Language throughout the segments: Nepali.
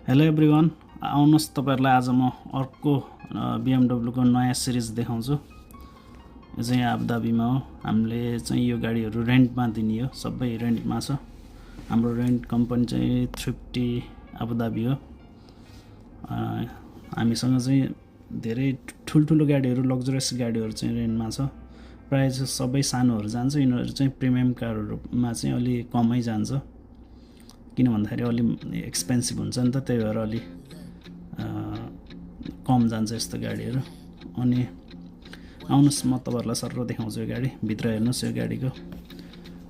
हेलो एभ्रिवान, आउनुहोस् तपाईहरुलाई आज म अर्को BMW को नयाँ सिरिज देखाउँछु। यो चाहिँ आबुधाबीमा हो। हामीले चाहिँ यो गाडीहरु रेन्टमा दिने हो, सबै रेन्टमा छ। हाम्रो रेन्ट कम्पनी चाहिँ थ्रिफ्टी आबुधाबी हो। हामीसँग चाहिँ धेरै ठुलठुलो गाडीहरु, लग्जरियस गाडीहरु चाहिँ रेन्टमा छ। प्राय चाहिँ सबै सानोहरु जान्छ, यिनीहरु चाहिँ प्रिमियम कारहरुमा चाहिँ अलि कमै जान्छ। किन भन्दाखेरि अलि एक्सपेन्सिभ हुन्छ नि त, त्यही भएर अलि कम जान्छ यस्तो गाडीहरु। अनि आउनुहोस् म तपाईहरुलाई सर्र देखाउँछु यो गाडी। भित्र हेर्नुस् यो गाडीको।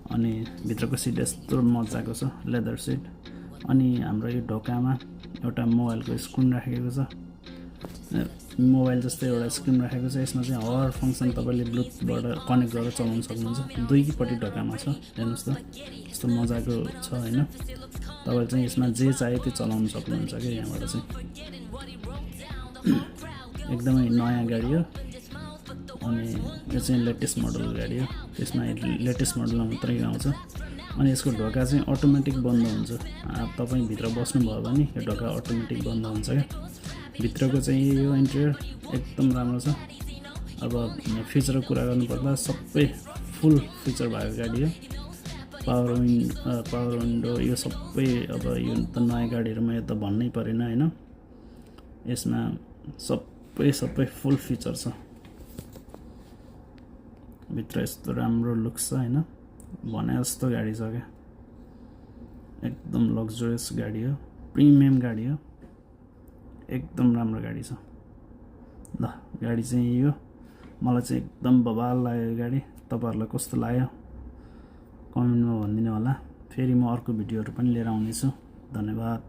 अनि भित्रको सिट यस्तो मजाको छ, लेदर सिट। अनि हाम्रो यो ढोकामा एउटा मोबाइलको स्क्रिन राखेको छ। मोबाइल जस्तै एउटा स्क्रिन राखेको छ। यसमा चाहिँ हर फंक्सन तपाईले ब्लुटुथबाट कनेक्ट गरेर चलाउन सक्नुहुन्छ। दुईपट्टि ढोकामा छ, हेर्नुस् त कस्तो मजाको छ हैन। तपाईले चाहिँ यसमा जे चाहे त्यो चलाउन सक्नुहुन्छ के यहाँबाट चाहिँ। एकदमै नयाँ गाडी हो। अनि यो चाहिँ लेटेस्ट मोडलको गाडी हो। त्यसमा लेटेस्ट मोडलमा मात्रै आउँछ। अनि यसको ढोका चाहिँ अटोमेटिक बन्द हुन्छ। तपाई भित्र बस्नु भयो भने यो ढोका अटोमेटिक बन्द हुन्छ के। भित्रको चाहिँ यो इन्टेरियर एकदम राम्रो छ। अब फिचरको कुरा गर्नुपर्दा सबै फुल फिचर भएको गाडी हो। पावर विन्डो यो सबै, अब यो त नयाँ गाडीहरुमा यो त भन्नै परेन हैन। यसमा सबै फुल फिचर छ। भित्र यस्तो राम्रो लुक्स छ हैन, भने जस्तो गाडी छ के। एकदम लग्जरियस गाडी हो, प्रिमियम गाडी हो। एकदम राम्रो गाडी छ। ल गाडी चाहिँ यो मलाई चाहिँ एकदम बवाल लाग्यो यो गाडी। तपाईहरुलाई कस्तो लाग्यो कमेन्टमा भनिदिनु होला। फेरि म अर्को भिडियोहरु पनि लिएर आउने छु। धन्यवाद।